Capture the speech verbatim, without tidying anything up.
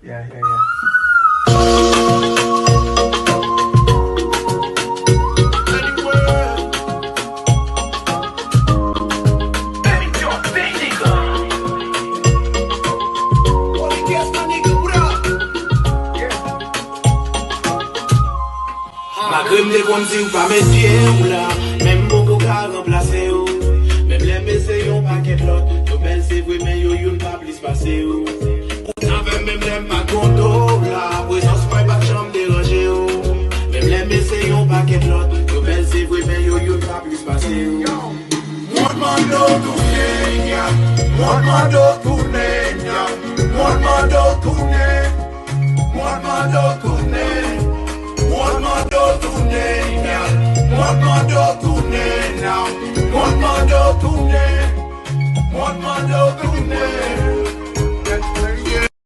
Yeah, yeah, yeah. Malgre m te konn di w pa met pye w la, men m poko ka ranplase w. Menm lè m eseye yon pakèt lòt, yo bèl se vre, men yo youn pa plis pase w. Ou t avè m menm lè m pa t gon dola, prezans mwen pa t janm deranje w. Menm lè m eseye yon pakèt lòt, yo bèl se vre, men yo youn pa plis pase w. Mwen t mande w tounen, nya. Mwen t mande w tounen, nya. Mwen t mande w tounen. Mwen t mande w tounen. Mwen t mande w tounen, nya. Mwen t mande w tounen, nya. Mwen t mande w tounen. Mwen t mande w tounen.